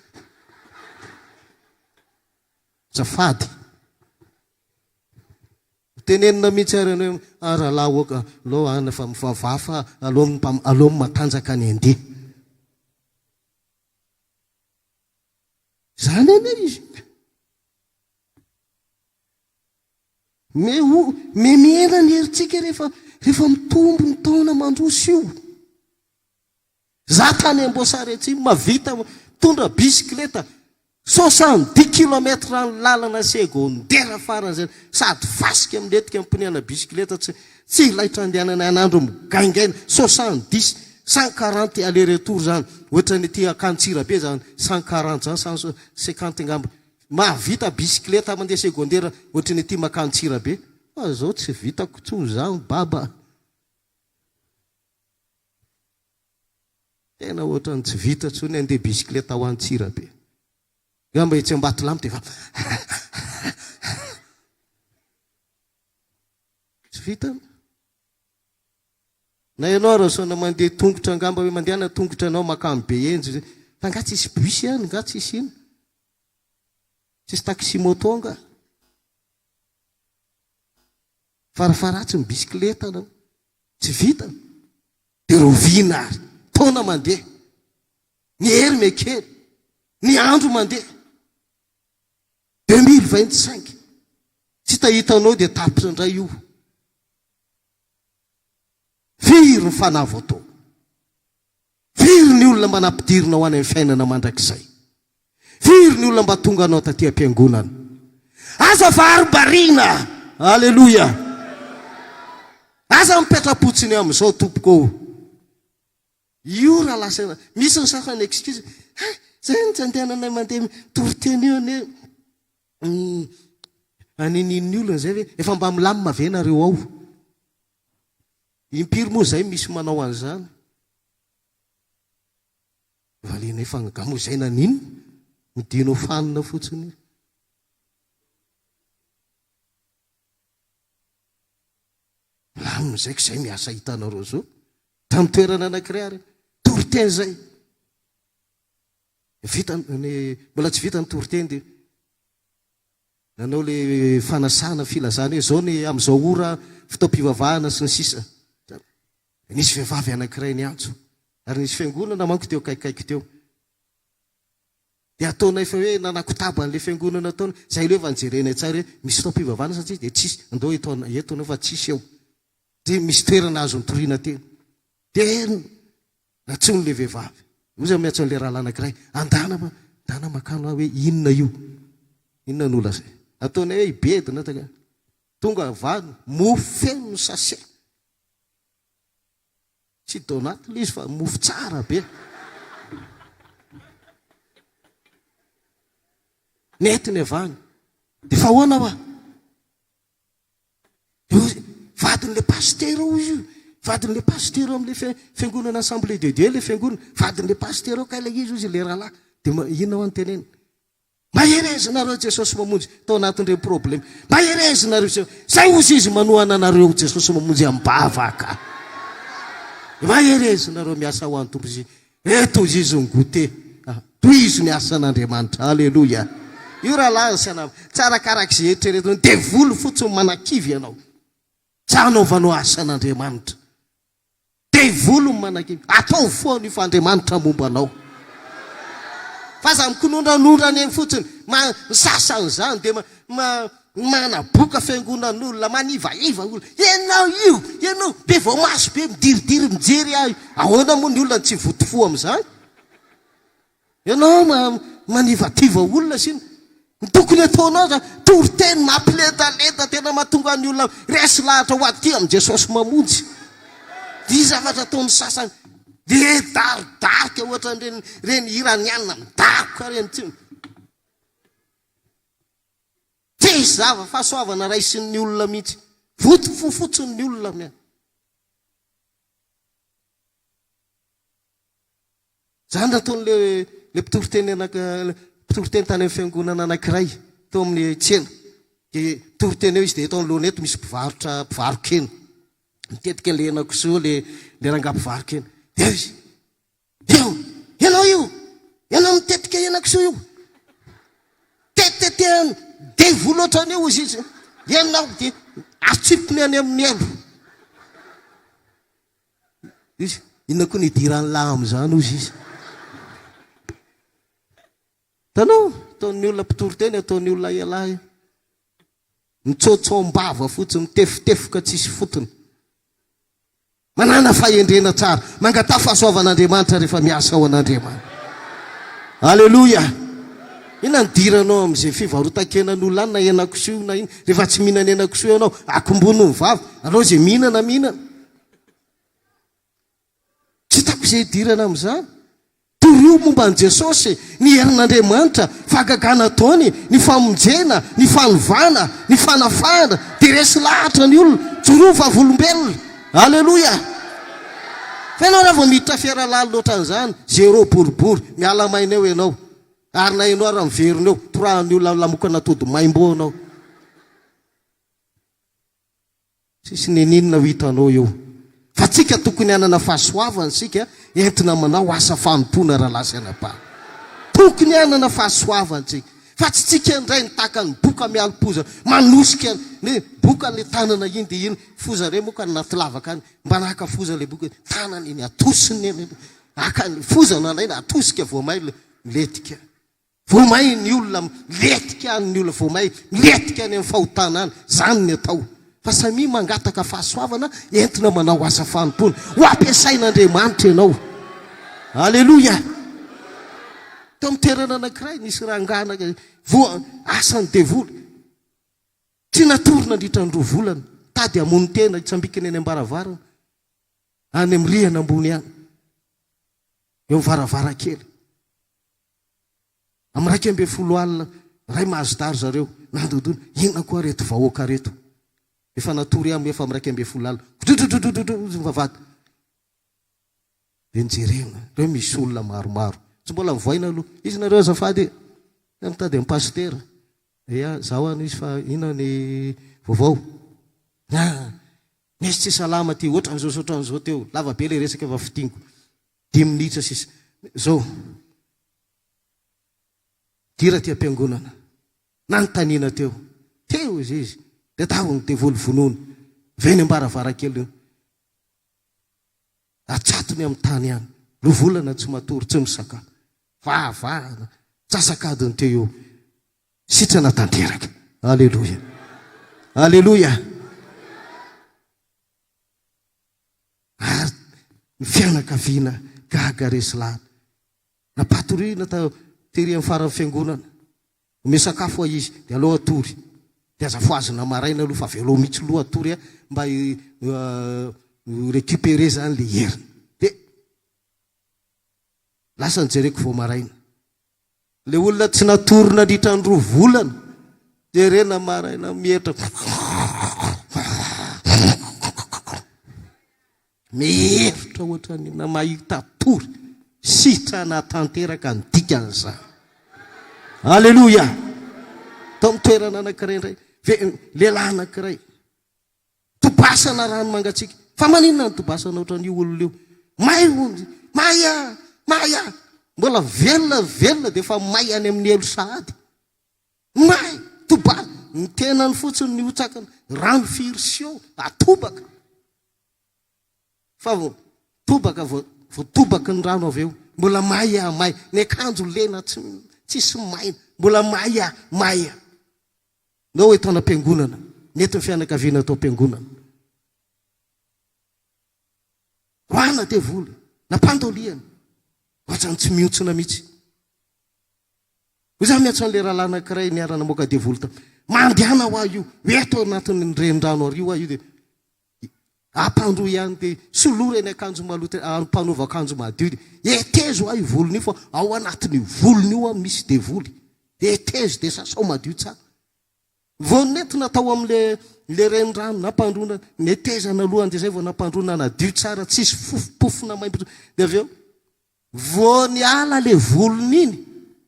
Azafady. Tenenina mihitsy ary ianao hoe, ah rahalahy oka, aleo any fa mivavaha fa aleo aleo matanjaka ny andeha. Izany anie izy. Me ho, me mihena ny herintsika rehefa rehefa mitombo ny taona mandroso io. Za tany Amboasary Atsimo mavita mitondra bisikileta 70 kilomètre ny lalana segondera farany zay sady fasika milentika miponiana bisikileta tsy tsy laitra andehanana anandro migaingaina 70 140 aller retour zany ohatrany aty Antsirabe zany 140 zany 150 angamba mahavita bisikileta mandeha segondera ohatrany aty makany Antsirabe fa zao tsy vitako tsony zany baba. Tena ohatran'ny tsy vita intsony handeha bisikileta ho Antsirabe. Angamba etsy Ambatolampy dia efa tsy vita. Na ianao Rasaona mandeha tongotra angamba hoe mandehana tongotra ianao makany Behenjy. Fa nga tsisy bus any, nga tsisy ino? Tsisy taxi moto nga? Farafaharatsiny bisikileta anao. Tsy vita. Dia rahoviana ary? Taona mandeha. Ny hery mihakely. Ny andro mandeha. 2025. Tsy hitahitanao dia tapitra indray io. Firy ny fanahy voataona? Firy ny olona mba nampidirina ho any amin'ny fiainana mandrakizay? Firy ny olona mba tonga anao taty am-piangonana? Aza varimbariana! Aleloia! Aza mipetra-potsiny amin'izao tompoko ô! Io raha lasa misy ny sasany excuse, ha, zay no tsy andehananay mandeha mitory teny io anie. Hmm, anininin'ny olona zay ve? Efa mba milamina ve nareo ao? Impiry moa izay misy manao an'izany? Valianay fa angaha moa izay naninona? Midino fanina fotsiny. Milamina izay ko izay miasa hitanareo zao. Tamin'ny toerana anankiray ary toriteny izay. Vita ny mbola tsy vita ny toriteny dia Nanao le fanasana filazana hoe zao ny amin'izao ora fotoam-pivavahana sy ny sisa. Nisy vehivavy anankiray niantso. Ary nisy fiangonana manko teo akaikikaiky teo. Dia ataonay fa hoe nanakotaba an'ilay fiangonana tao. Zay aloha efa nijerenay tsara hoe misy fotoam-pivavahana sa tsisy? Dia tsisy. Andao eto eto anao fa tsisy eo. Dia misy toerana azo nitoriana teny. Dia Nantsoiny ilay vehivavy. Hoy izy miantso an'ilay rahalahy anankiray, Andana ma, andana makano aho hoe inona io? Inona no lazainy? Ataonay hoe hibedy na taka. Tonga avy any, mofo feno ny sachet. Tsy donat ilay izy fa mofo tsara be. Nentiny avy any. Dia fa ahoana hoa? Vadin'ilay pasitera ao izy io. Vadin'ilay pasitera ao amin'ilay fiangonana Assemblée de Dieu ilay fiangonana. Vadin'ilay pasitera ao kay ilay izy hozy ilay rahalahy. Dia inona hoa ny teneny? Mahereza nareo Jesosy mamonjy. Tao anatin'ireny problème. Mahereza nareo Jesosy. Zay hozy izy manohana anareo Jesosy mamonjy am-bavaka. Mahereza nareo miasa ho an'ny Tompo izy. Eto hozy izy ny goûter. Ah, tohizo ny asan'Andriamanitra. Aleloia. Io rahalahy sy anabavy, tsy arakaraka izay eritreretinao, ny devoly fotsiny manakivy anao. Tsy hanaovanao asan'Andriamanitra. Devoly no manakivy. Ataovy foana io fa Andriamanitra momba anao. Fa aza mikonondranondrana eny fotsiny. Ma, ny sasany izany dia ma, ma, Manaboka fiangonan'olona, manivaiva olona. Ianao io, ianao be voamaso be, midiridiry mijery ahy. Ahoana moa ny olona no tsy voto fo amin'izany? Ianao manivativa olona sy ny tokony ataonao zany, toriteny mampilendalenda tena mahatonga ny olona resy lahatra ho aty amin'i Jesosy mamonjy. Dia zavatra ataon'ny sasany, dia darodaroka ohatran'ireny ireny Iraniana midaroka ireny tsy. Tsisy zava fahasoavana raisin'ny olona mihitsy. Voto fo fotsiny ny olona mia. Zany nataon'le le mpitoriteny anaka mpitoriteny tany amin'ny fiangonana anankiray teo amin'ny tsena. Dia mpitoriteny eo izy dia eto anoloana eto misy mpivarotra mpivaro-kena. Mitetika le henakisoa le le rangahy mpivaro-kena. Dia eo izy. Eo! Ianao io! Ianao mitetika henakisoa io! Tetetehan'ny devoly ohatran'io hozy izy. Ianao dia atsipiny any amin'ny helo. Izy, inona koa ny idiran'ny lahy amin'izany hozy izy. Hitanao, ataon'ny olona mpitory teny, ataon'ny olona ialahy. Mitsôtsôm-bava fotsiny, mitefotefoka tsisy fotony. Manàna fahendrena tsara. Mangataha fahasoavan'Andriamanitra rehefa miasa ao an'Andriamanitra. Aleloia! Inona ny idiranao amin'izay fivarotan-kenan'olona any na henakisoa io na inona? Rehefa tsy mihinana henakisoa ianao, akombono ny vava. Aleo izay mihinana mihinana. Tsy hitako izay idirana amin'izany. Torio momba an'i Jesosy, ny herin'Andriamanitra, fahagagana ataony, ny famonjena, ny fanovana, ny fanafahana, dia resy lahatra ny olona. Joroa vavolombelona. Aleloia! Fa ianao raha vao miditra fiara lalina ohatran'izany, zéro boribory, miala maina eo ianao. Ary na ianao ary miverina eo, torahan'ny olona lamokan'atody maimbo eo ianao. Tsisy neninona ho hitanao eo. Fa tsika tokony hanana fahasoavana isika entina manao asa fanompoana rahalahy sy anabavy. Tokony hanana fahasoavana tsika. Fa tsy tsika indray nitaka ny boka mialom-poza manosika ny boka le tanana iny dia iny foza re moa ka anaty lavaka any mba naka foza le boka tanana iny atosiny iny aka ny foza nalaina atosika voamay milentika. Vao may ny olona milentika any ny olona vao may milentika any amin'ny fahotana any, zany ny atao. Fa samia mangataka fahasoavana entina manao asa fanompoana. Ho ampiasain'Andriamanitra ianao. Aleloia! Teo amin'ny toerana anankiray nisy rangahy anankiray voa asan'ny devoly. Tsy natory nandritra ny roa volana, tady hamono tena hitsambikina eny am-baravarana, any amin'ny rihana ambony any, eo amin'ny varavarankely. Amin'ny 11 alina, iray mahazo dary zareo, nandodona, inona koa reto vahoaka reto? Efa natory aho efa amin'ny 11 alina. Dodododododod hozy ny vavahady. Dia nijerena, ireo misy olona maromaro. Tsy mbola mivoaina aloha. Izy nareo azafady e. Dia mitady an'i pasitera. Ia, zaho any izy fa inona ny vaovao? Ah, misy tsy salama aty, ohatran'izao sy ohatran'izao teo. Lava be ilay resaka fa fintiniko. Dimy minitra sisa. Zao. Dira aty am-piangonana. Nanontaniana teo. Teo izy izy. Dia tao ny devoly vonoiny. Avy eny am-baravarankely io. Atsatony amin'ny tany any. Roa volana tsy matory, tsy misakafo. Vahavahana. Tsasak'adiny teo eo. Sitrana tanteraka. Aleloia. Aleloia. Ary ny fianakaviana gaga resy lahatra. Nampatoriana tao tery amin'ny faran'ny fiangonana. Omeo sakafo ho'a izy, dia aleo hatory. Dia aza fohazina maraina aloha fa avelao mihitsy aloha hatory mba hi recuperer zany le heriny. Dia lasa nojereko vao maraina. Le olona tsy natory nandritra ny roa volana, jerena maraina mietra. Mihevitra ohatran'ny na mahita tory, sitrana tanteraka ny dikan'izany. Aleloia! Tao amin'ny toerana anankiray indray, lehilahy anankiray, Tobasana rano mangatsiaka. Fa maninona no tobasana ohatran'io olona io? May hono. May ah! May ah! Mbola velona velona dia efa may any amin'ny helo sahady. May! Toba! Ny tenany fotsiny ny hotsakana. Rano firy seau, atobaka. Fa vao tobaka vao voatobaky ny rano avy eo. Mbola may ah! May. Ny akanjo lena tsy tsisy maina. Mbola may ah! May ah! Nao eto anam-piangonana, mety ny fianakaviana ato am-piangonana. Roahina devoly, nampandoliana, ohatran'ny tsy mihontsona mihitsy. Hoy za miantso an'ilay rahalahy anankiray niara-namoaka devoly tao. Mandehana ho ahy io, eto anatin'ny renirano ary io aho io dia ampandroy ihany dia solory ny akanjo maloto, ampanaovo akanjo madio dia hetezo aho io volony io fa ao anatin'io volony io aho misy devoly. Dia hetezo dia sasao madio tsara. Vao nentina tao amin'le le renirano nampandroana, netezana aloha dia zay vao nampandroana nadio tsara tsisy fofompofona maimbo dia avy eo vao niala le volony iny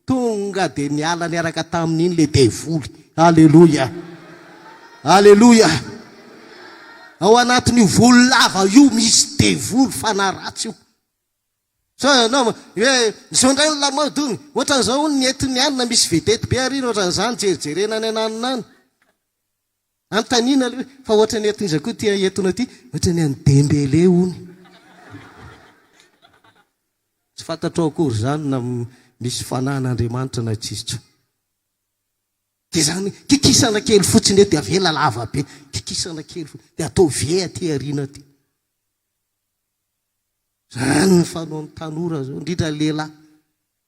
tonga dia niala niaraka tamin'iny le devoly. Aleloia! Aleloia! Ao anatin'io volo lava io misy devoly, fanahy ratsy io. Sao ianao hoe izao indray ny lamaody hono, ohatran'izao hono ny entin'ny anona misy vedette be ary iny ohatran'izany jerijerena any ananona any. Anontaniana aloha hoe fa ohatran'ny entin'iza koa ity entinao ity? Ohatran'ny an'i Dembélé hono. Tsy fantatrao akory izany na misy fanahin'Andriamanitra na tsisy intsony. Dia izany kikisana kely fotsiny eo dia avela lava be, kikisana kely fotsiny dia atao vie aty aoriana aty. Zany ny fanaon'ny tanora zao, indrindra ny lehilahy.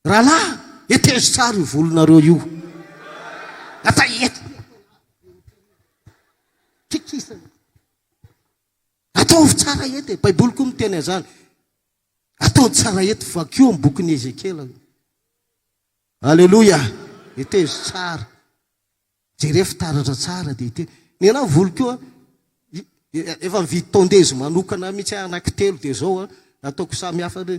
Rahalahy, hetezo tsara io volonareo io. Ata eto. Kikisana. Ataovy tsara eto e. Baiboly koa miteny an'izany. Ataovy tsara eto, vakio amin'ny bokin'i Ezekiela. Aleloia. Hetezo tsara. Jereo fitaratra tsara dia ity. Ny anah volo koa efa mividy tondeuse manokana mihitsy aho anaky telo dia zao an, ataoko samy hafa dia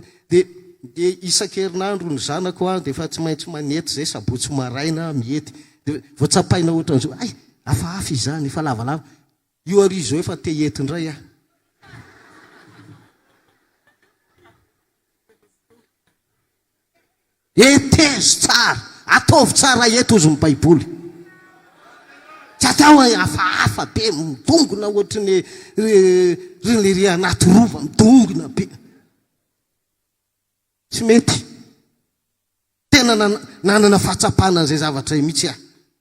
dia isan-kerinandro ny zanako an dia efa tsy maintsy manety zay sabotsy maraina mihety dia vao tsapaina ohatran'izao hay hafahafa izany efa lavalava Io ary izao efa te hety indray aho. Hetezo tsara, ataovy tsara eto hozy ny baiboly. Tsy atao hoe hafahafa be, midongona ohatry ny ry ry anaty rova, midongona be. Tsy mety. Tena nanana fahatsapana an'izay zavatra izay mihitsy aho.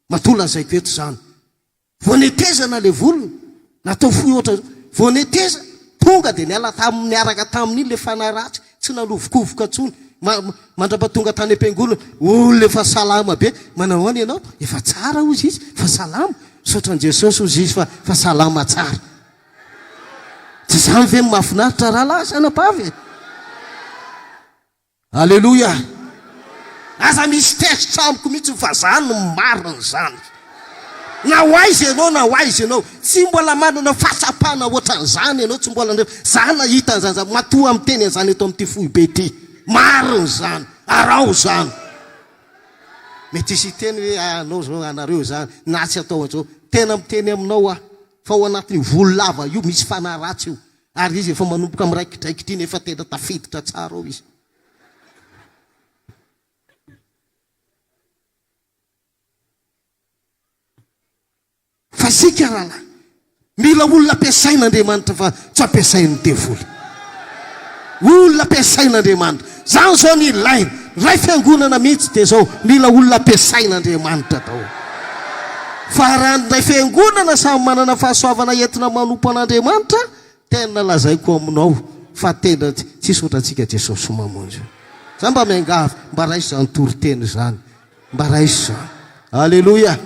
Matoa lazaiko eto izany. Vao netezana ilay volony, natao fohy ohatran'izao. Vao netezana, tonga dia niala tamin'ny niaraka tamin'iny ilay fanahy ratsy, tsy nanovokovoka intsony. Mandra-pahatonga tany am-piangonana, olona efa salama be. Manao ahoana ianao? Efa tsara hozy izy, fa salama. Misaotra an'i Jesosy hozy izy fa fa salama tsara. Tsy izany ve no mahafinaritra rahalahy sy anabavy e? Aleloia! Aza misy tezitra amiko mihitsy fa zany no marina zany. Na ho aiza ianao na ho aiza ianao, tsy mbola manana fahatsapana ohatran'izany ianao, tsy mbola nandre, za nahita an'izany za matoa miteny an'izany eto amin'ity foibe ity. Marina izany, araho izany. Mety hisy hiteny hoe ah anao zao, anareo izany, na tsy atao an'izao. Tena miteny aminao aho fa ao anatin'io volo lava io misy fanahy ratsy io. Ary izy efa manomboka miraikidraikitra iny, efa tena tafiditra tsara ao izy. Fa isika rahalahy, mila olona ampiasain'Andriamanitra fa tsy ampiasain'ny devoly. Olona ampiasain'Andriamanitra. Izany izao ny ilaina. Ray fiangonana mihitsy dia izao, mila olona ampiasain'Andriamanitra daholo. Fa raha ny ray fiangonana samy manana fahasoavana entina manompo an'Andriamanitra, tena lazaiko aminao fa tena tsisy ohatrantsika Jesosy mamonjy. Za mba miangavy, mba raiso izany toriteny izany. Mba raiso izany. Aleloia.